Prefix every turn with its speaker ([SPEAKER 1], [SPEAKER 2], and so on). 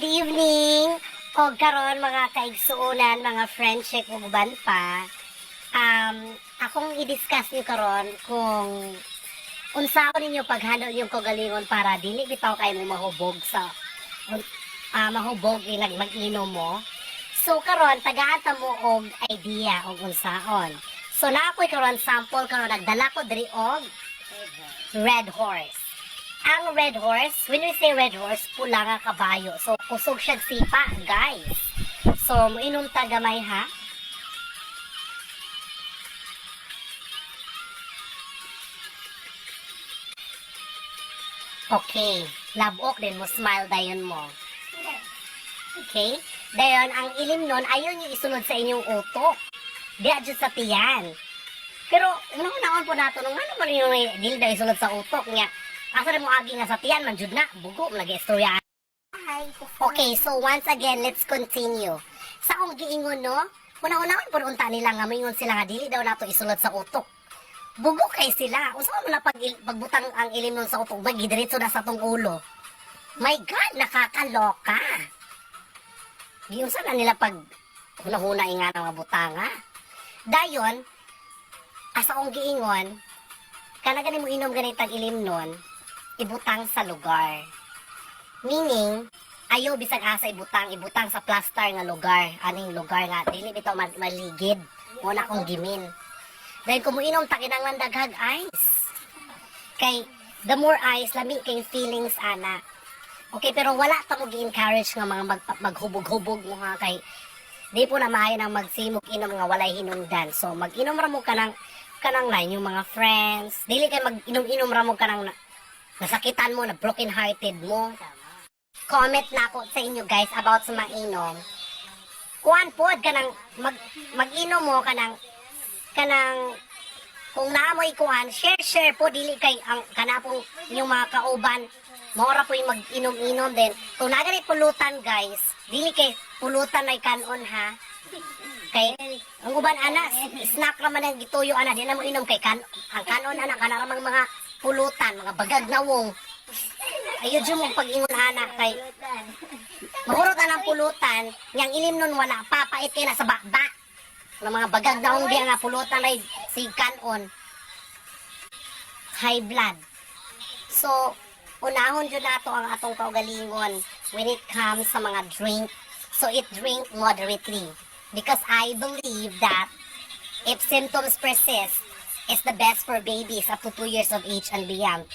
[SPEAKER 1] Evening! O karon, mga kaigsuonan, mga friendship ug uban pa. Akong i-discuss niyo karon kung unsaon ninyo pag-handle yung kaugalingon para dili bitaw kay mo mahubog sa mahubog ilag mag-inom mo. So karon tagaan ta mo og idea og unsaon. So naa ko'y karon sample karon, nagdala ko diri og Red Horse. Ang Red Horse, when we say Red Horse, pula nga kabayo. So kusog siya sipa, guys. So moinom ta gamay ha. Okay, labok din mo, smile dayon mo. Okay? Dayon, ang ilim nun, ayaw niyo isulod sa inyong utok. Di adyo sa tiyan. Pero, unang-unaon po nato, nung ano man yung dili daw isulod sa utok niya. Asa rin mo agi nga sa tiyan, man jud na, bugo, nag-istorya. Okay, so once again, let's continue. Sa akong giingon, no? Una-unaon po unta nila nga moingon sila nga dili daw nato isulod sa utok. Bugo kay sila. Unsa man na pag pagbutang ang ilim nun sa utok, magidiretso na sa tong ulo. My God, nakakaloka. Giunsa na nila pag huna-huna nga ng mga butanga. Dayon, asa akong giingon, kana gani mo inom ganitag ilim nun, ibutang sa lugar. Meaning, ayaw bisag asa ibutang, ibutang sa plaster nga lugar, aning lugar nga dili bitaw maligid. Mo na akong gimin. Dahil kung moinom ta kinahanglan daghag ice. Kay the more ice, lami kay feelings ana. Okay, pero wala ta mo gi-encourage nga mga maghubog-hubog mo ha, kay di po na maayo nang magsimog inom nga walay hinungdan. So mag-inom ra mo kanang na inyong mga friends. Dili kay mag-inom-inom ra mo kanang nasakitan mo, na broken hearted mo. Comment na ako sa inyo, guys, about sa mainom. Kuan pod kanang mag-inom mo kanang kung naamoy kuan, share share po, dili kay ang kanapong inyong mga kauban maura po yung mag-inom-inom din. Kung naganit pulutan, guys, dili kay pulutan ay kanon ha, kay ang uban ana snack ra man ang gituyo ana, di na mo inom kay kan ang kanon ana kana ra mang mga pulutan, mga bagag nawong. Ayo jud mo pag-ingon ana kay mahurot ang pulutan yang ilim nun, wala pa, pait kay na sa bakba ng mga bagag naong di nga pulutan ay si kanon high blood. So unahon jud nato ang atong kaugalingon when it comes sa mga drink. So it drink moderately because I believe that if symptoms persist, it's the best for babies up to 2 years of age and beyond.